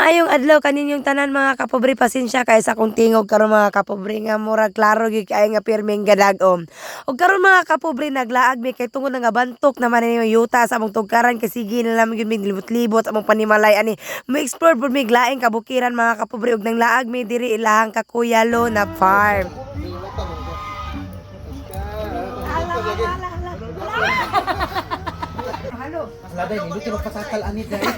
Maayong adlaw kaninyong tanan, mga kapobre. Pasensya kay sa akong tingog karon, mga kapobre, nga murag klaro gyud kay nga pirming gadagom. Og karon, mga kapobre, naglaag mi kay tungod nga bantok naman ni yuta sa among tugkaran kay sige na lang gyud mi libot-libot among panimalay ani. Mo explore pud mi laing kabukiran, mga kapobre, og nanglaag mi diri ilahang kakuyalo na farm. Laday, hindi ko magpatakal anit dahil.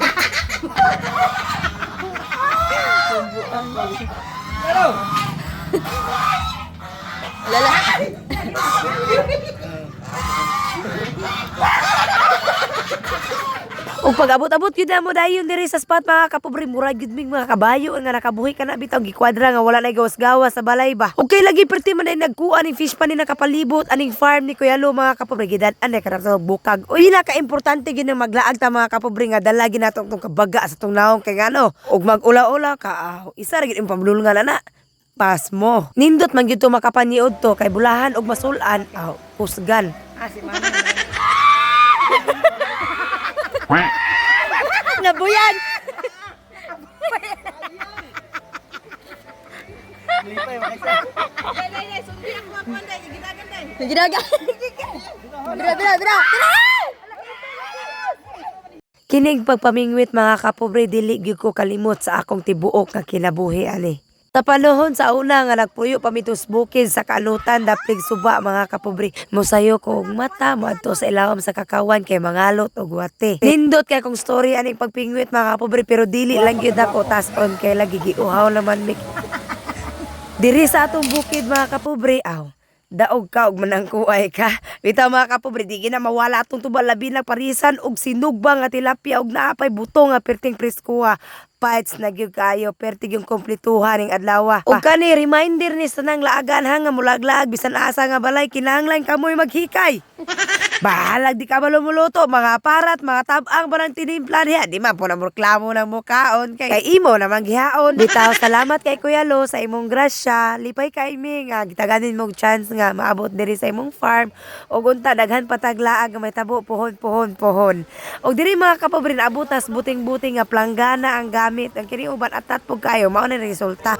Ug pag abot-abot gyud na mo dayon diri sa spot, mga kapobre, murag gyud mig mga kabayo nga nakabuhi ka na bitaw gikwadra nga wala nay gawas-gawas sa balay ba. Ug kay lagi perti man ay nagkuan ning fish pan ni nakapalibot aning farm ni Kuya Lo, mga kapobre, gidan anay kanang bukag. Uy, naka-importante gyud nga maglaag ta, mga kapobre, nga dala gyud nato tong kabaga sa tong naong kay ngano ug mag-ula-ula ka ah, isa ra gyud imong pamulungan ana. Pas mo. Nindot man gyud to makapaniod to kay bulahan og masulan aw kusgan. Nabuyan! Ginaga. Dira, dira, dira. Kining pagpamingwit, mga kapobre, dili gyud ko kalimot sa akong tibuok nga kinabuhi ani. Sa panahon sa una nga nagpuyo pa mitos bukid sa kalutan dapig suba, mga kapobre, mosayo ko og mata moadto sa ilawom sa kakawan kay mangalot og wate. Nindot kay kong story aning pagpingwit, mga kapobre, pero dili lang gyud ako tas-on kay lagi giuhaw naman mi. Diri sa atong bukid, mga kapobre, aw. Daog ka og manangkuay ka. Bitaw, mga kapobre, di gina mawala atong tuba, labi na parisan og sinugba nga tilapia og naapay buto nga perting preskuha. Parts na gyud kayo, pertig yung kompletuhan ning adlaw. Ug kani reminder ni sa nang laagan ha nga mulaglaag bisan asa nga balay kinahanglan kamoy maghikay. Bahalag di ka malumuluto, mga aparat, mga tabang barang tinimpla niya. Di man po na reklamo ng mukaon. Kay imo namang gihaon. Bitaw, salamat kay Kuya Lo sa imong grasya. Lipay kay mi nga gitaganin mong chance nga maabot diri sa imong farm. Og unta daghan pataglaag nga may tabo pohon pohon pohon. Og diri, mga kapobre, naabutas buting-buting nga planggana ang gamit. Ang kini uban atat pug kayo mao na resulta.